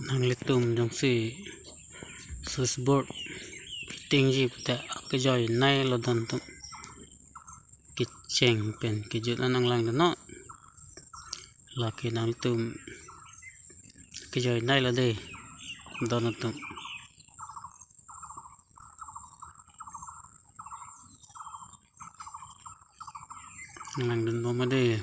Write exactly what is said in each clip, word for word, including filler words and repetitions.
Nanglitum jongsi switchboard fitting ji pute akejoi nei lo don atum. Kecheng pen kejut an nanglangdunnon. Lake nanglitum kejoi nei lo dei don atum. Nanglangdunbom dei.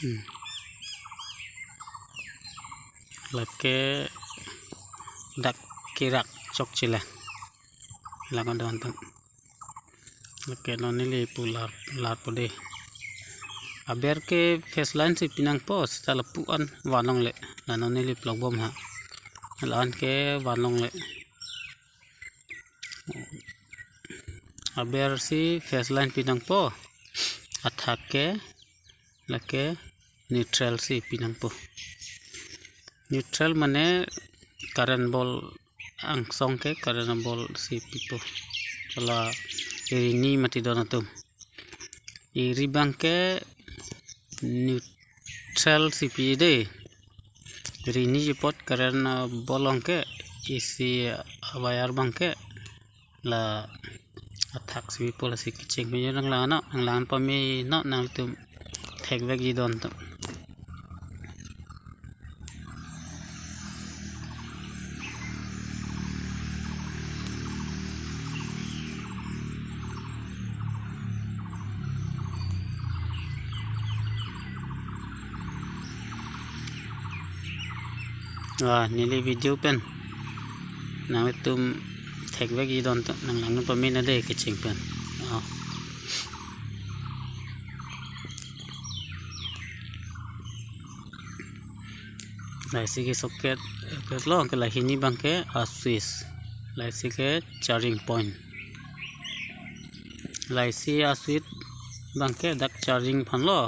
Hmm. Lake dak kerak chokche la. Lake don atum. Lake non neli pu lar, larpo dei. Aber ke fence line si pinangpo, seta lapu an vanlongle. La non neli plokbom ha. La-an ke vanlongle. Aber si fence line pinangpo. Athak ke lake neutral si pinangpo. Neutral mane current ball, angsong ke current ball si pipo. Hala rini mati don atum. Iri abang ke neutral si pi dei. Rini apot current, ah, ball along ke isi, ah, wire abang ke la athak si pipo, lasi kecheng pen nanglang, nanglang pame non, nangtum thekvekji don atum. Ah, neli video pen nangtum thekvekji don atum, nanglang pame non dei kecheng pen. Ah. Laisi ke socket, socket lo, ke la hini abang ke a switch. Laisi ke charging point. Laisi a switch abang ke dak charging aphan lo.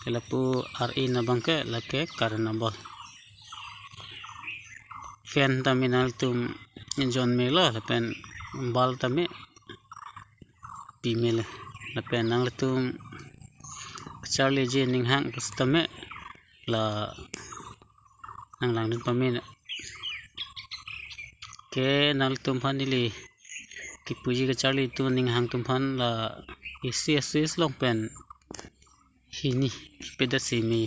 Ke lapu ar-e na abang ke lake current abang. Fan tame nangtum jonmelo, lapen bulb tame pimelo. Lapen nangtum charliji aning hang pusitame la nanglangdun pame non. Ke nangtum aphan neli kipuji kacharli atum aning hang atum aphan la isi a switch along pen hini peda simi.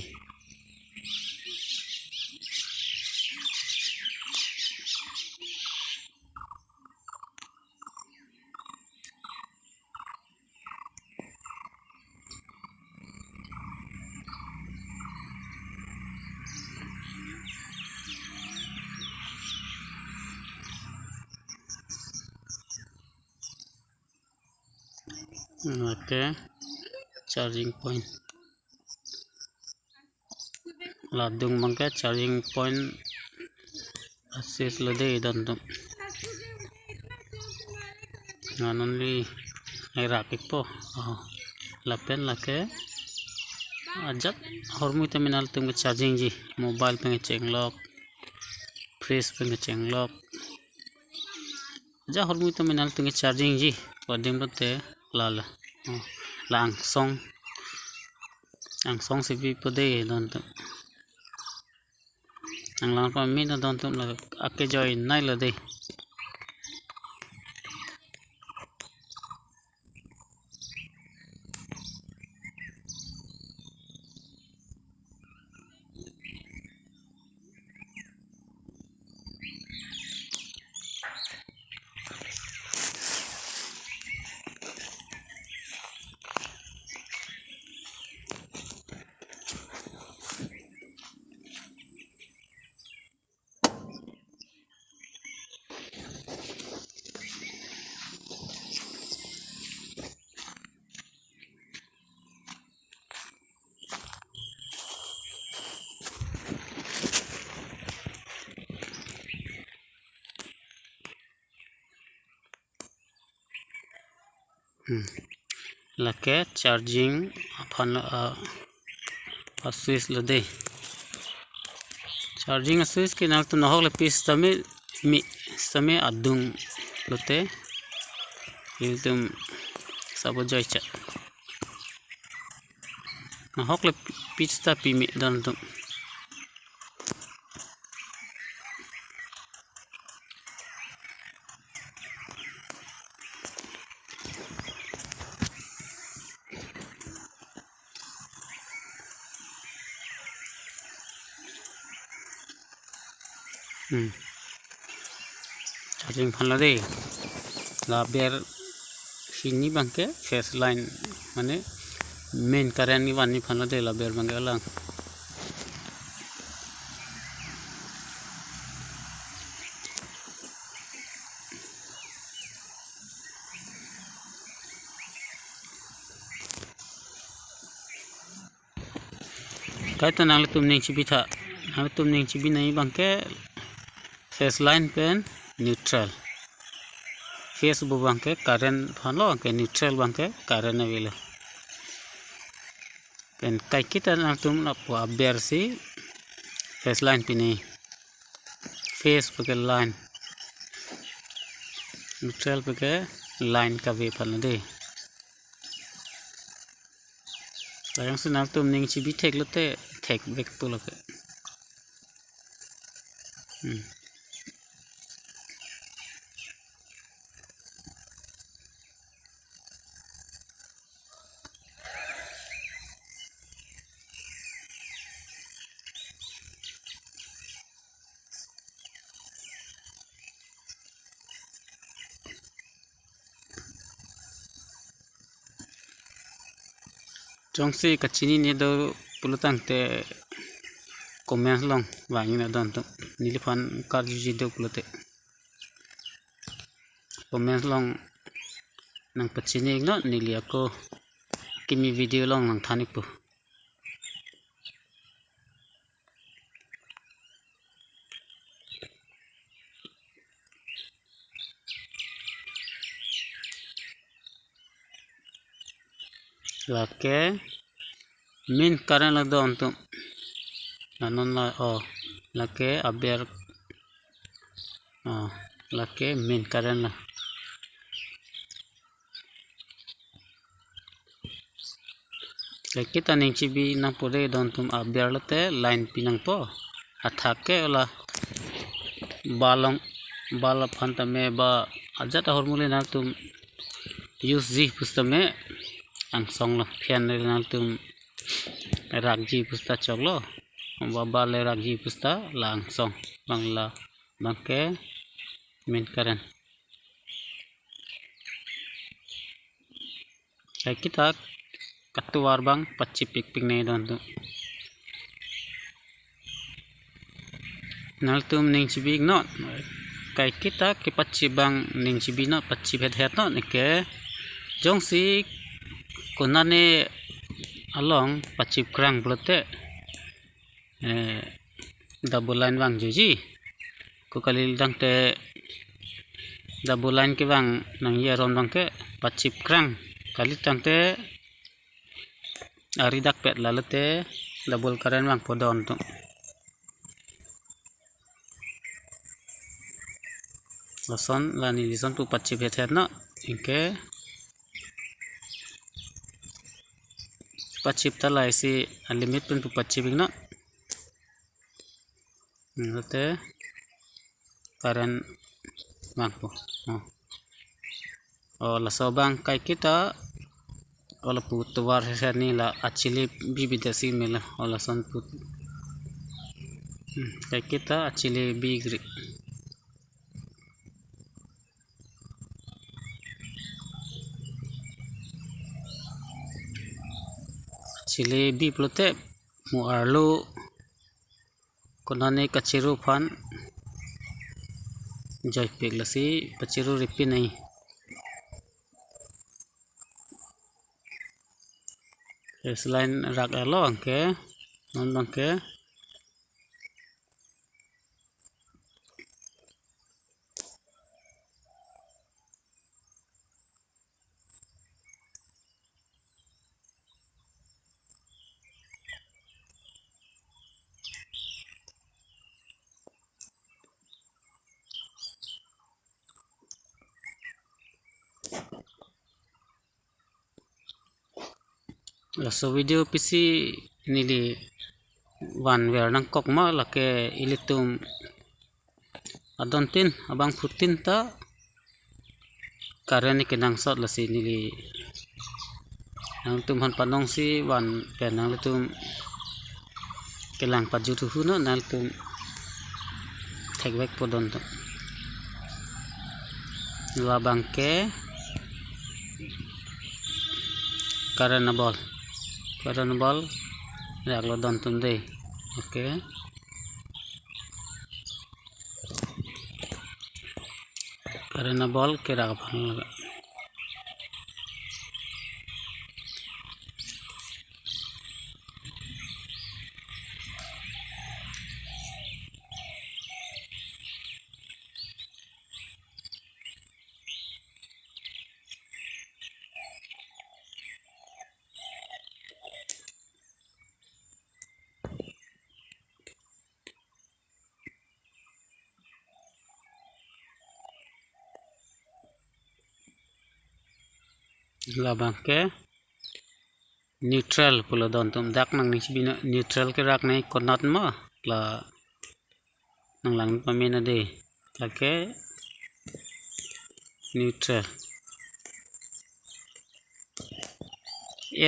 Lake charging point. La adung abang ke charging point a switch lo dei don atum. Ngan only ai rak ikpo. Oh. Lapen lake ajat ahormu tame nangtum ke charging ji. Mobile pen kechenglok, fridge pen kechenglok. Ajat ahormu tame nangtum ke charging ji. Pu adim lote la la. Oh. La angsong. Angsong si pipo dei don atum. Nanglang pame non don atum, la akejoi nei lo dei. Hmm. Lake charging aphan lo, ah, a switch lo dei. Charging a switch ke nangtum nahok le pis tame me sitame adung lote ilitum sabo joicha. Nahok le pitch ta pime don atum. Hmm. Charging aphan lo dei. La aber hini abangke phase line, mane main current ni vanji aphan lo dei la aber abangke alang. Kaita nanglitum ning chibitha. Nanglitum ning chibi nangji abangke phase line pen neutral. Phase pu abangke current aphan lo, anke neutral abangke current avelo. Pen kaiketa nanglitum lapu aber si phase line pine. Phase puke line, neutral puke line kave aphan lo dei. Tayang si nanglitum ning chibi thek lote thek vek pulo ke. Hmm. Jongsi kachinine do pulotangte comment along vangji na don atum, neliphan karjuji do pulote. Comment along nangpachini iknon, neli ako kimi video along nangthan ikpo. Lake main current lo don atum. Nanon la, oh, lake aber. Oh, lake main current lo. Kaiketa ning chibi nangpo dei don atum, aber lote line pi nangpo. Athak ke ola balong, bal aphan tame ba ajat ahormu le nangtum use ji pusitame angsong lo, fan le nangtum rakji pusita choklo. Ba bal le rakji pusita la angsong. Abang la abangke main current. Kaiketa katovar abang pachip pikpik ne don atum. Nanglitum ning chibi iknon. Kaiketa kepachip abang ning chibi non, pachip hethet non ke. Jongsi konane along pachip krang pulote, eh, double line vangjuiji. Ko kali tangte double line kevang nangji aron abangke pachip krang. Kali tangte ari dakpet, lalote double current vangpo don atum. Lason la neli lason pu pachip hethet non, anke pachip ta lahai si alimit pen pu pachip iknon. Hmm, lote current vangpo. Oh. Oh, laso abang kaiketa, oh, lapu tovar hethet ne la achili bi bidasi mela, oh, lason pu. Hmm, kaiketa achili bi gri. Achili bi pulote mo arlo konane kachiru aphan joipik, lasi pachiru ripin ai. Phase line rak alo anke, non abangke. Laso video pisi neli vanver nangkok ma, lake ilitum adontin abangphutin ta current kenangsot, lasi neli nangtum aphan panongsi van pen nangtum kelang pajut huhu no, nangtum thekvekpo dontum. Labang ke current abol, current abol raklo dontum dei. Okay. Current abol kerak aphan lake. Labang ke neutral pulo dontum, dak nangning chibi non neutral kerak nai konat ma, la nanglang pamena dei, lake neutral.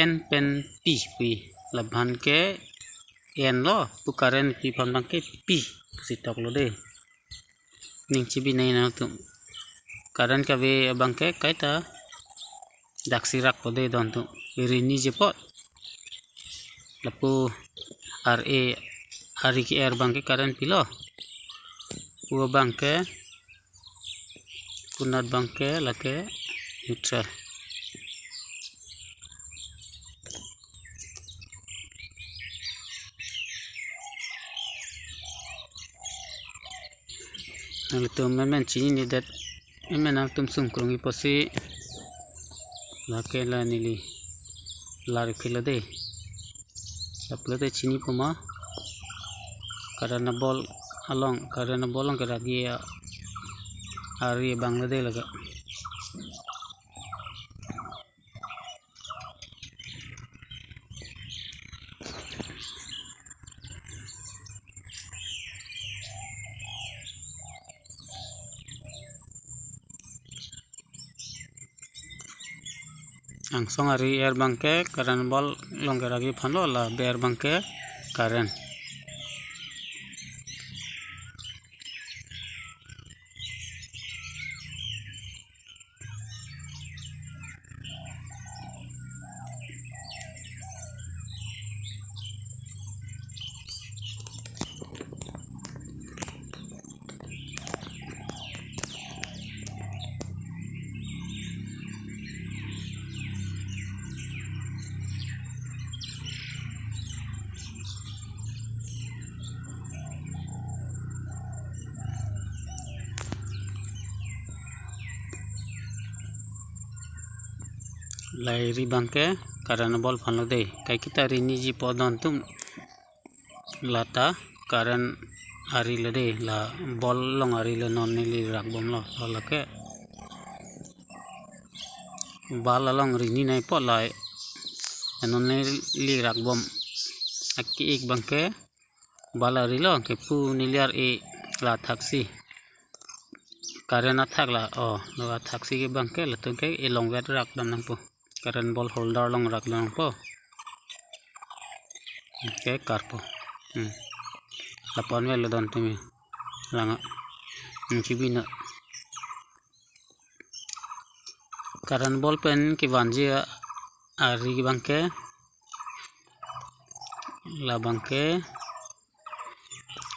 N pen P pi, labang ke N lo, pu current pi aphan abang ke P si toklo dei. Ning chibi nai nangtum. Current kave abang ke kaita daksi rakpo dei dontum. Rini je apot. Lapu R A, ari ke-er abang ke current pilo. Pu abang ke, konat abang ke lake neutral. Nangtum menmen chininedet, menmen nangtum sungkrung-i pusi lake la neli lar philo dei. Lapulote chinipo ma, current abol along, current abol along kerakji a-, ari abang lo dei lake. Angsong ari er abang ke current abol along kerakji aphan lo, la ber abang ke current. La eri abang ke current abol aphan lo dei. Kaiketa riniji po dontum, lata current ari lo dei, la bulb along ari lo, non neli rakbomlo. Lake bulb along rini nai po la, non neli rakbom. Aki ik abang ke bulb ari lo, kepu neli ar-e la thaksi. Current athak la, oh, lo athaksi ke abang ke, latum ke elongvet rakdam nangpo. Current bulb holder along rak nangpo. Okay, karpo. Hmm. Lapu-an avelo dontum. Lang. Hmm, chibi non. Current bulb pen kevanji a-, ari abang ke, labang ke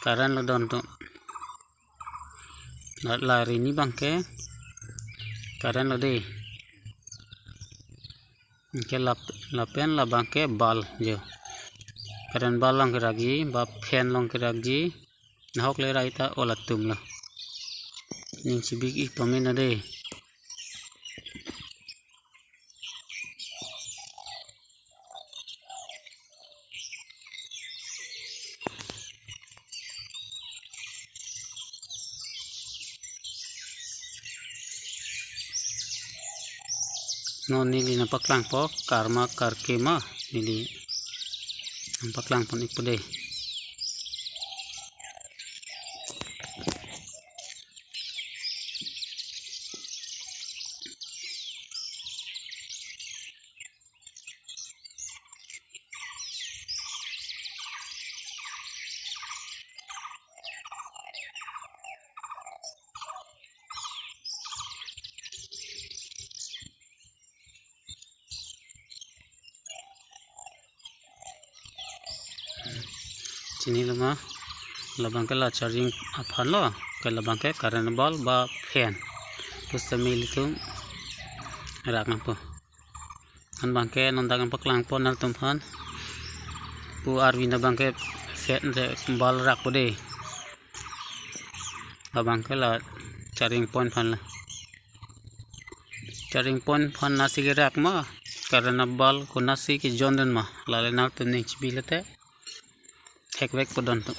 current lo dontum. La, la rini abang ke current lo dei. Anke lap-, lapen labang ke bulb jo. Current bulb along kerakji, ba fan along kerakji. Nahok le rai ta o latum lo. Ning chibi ik pamena dei. Non neli nangpaklangpo, karma karke ma, Neli nangpaklang pon ikpo dei. Chinilo ma, labang ke la charging aphan lo, ke labang ke current bulb ba fan pusitame ilitum rak nangpo. An bang ke non dak nangpaklang pon nangtum aphan. Pu arvi na bang ke fan de bulb rakpo dei. Labang ke la charging point aphan la. Charging point aphan nasi kerak ma, current abulb konatsi kejon dun ma, lale nangtum ning chibi lote thekvekpo don atum.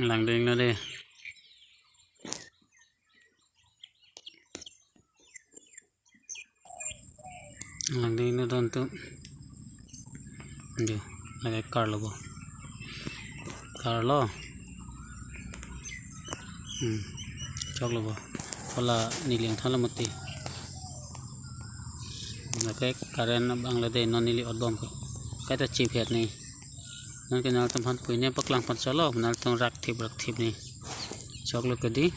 Langdinglo dei. Langdinglo don atum. Jo, lake car lo bo. Car lo. Hmm. Choklo bo. Hala neli angthan lo mati. Lake current abang le dei, non neli otbom ko. Kaita chip het ni. Non ke nangtum aphan puine paklang pon cholo, nangtum rak thip rak thip ni. Choklo ke dei.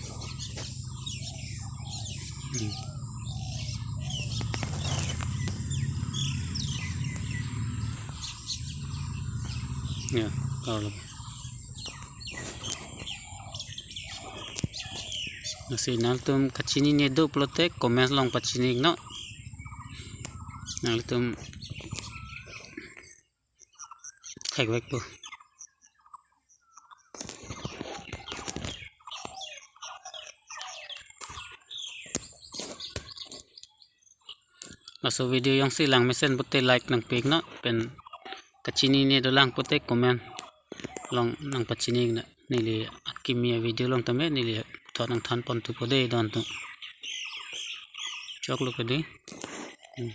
Hmm. Ya, car lo. Lasi nangtum kachinine do pulote comment along pachini iknon. Nangtum thekvekpo. Laso video jongsi lang mesen pute like nangpi iknon, pen kachinine dolang pute comment along nangpachini iknon. Neli akimi avideo along tame neli thot nangthan pon thupo dei don atum. Choklo ke dei. Hmm.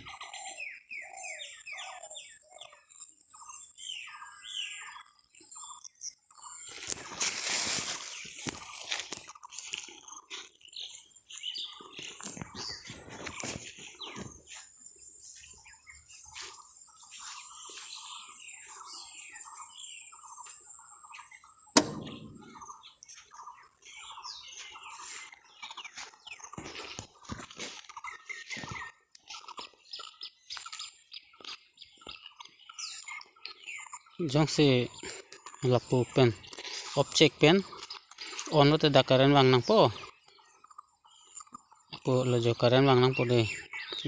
Jongsi lapu pen off chek pen on lote dak current vang nangpo. Lapu lo jo current vang nangpo dei.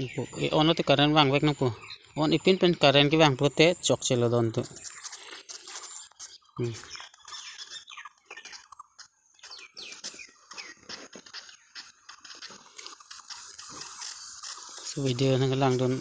Lapu e on lote current vangvek nangpo. On ipin pen current kevang pute chokchelo don atum. Hmm. So video nangkelangdun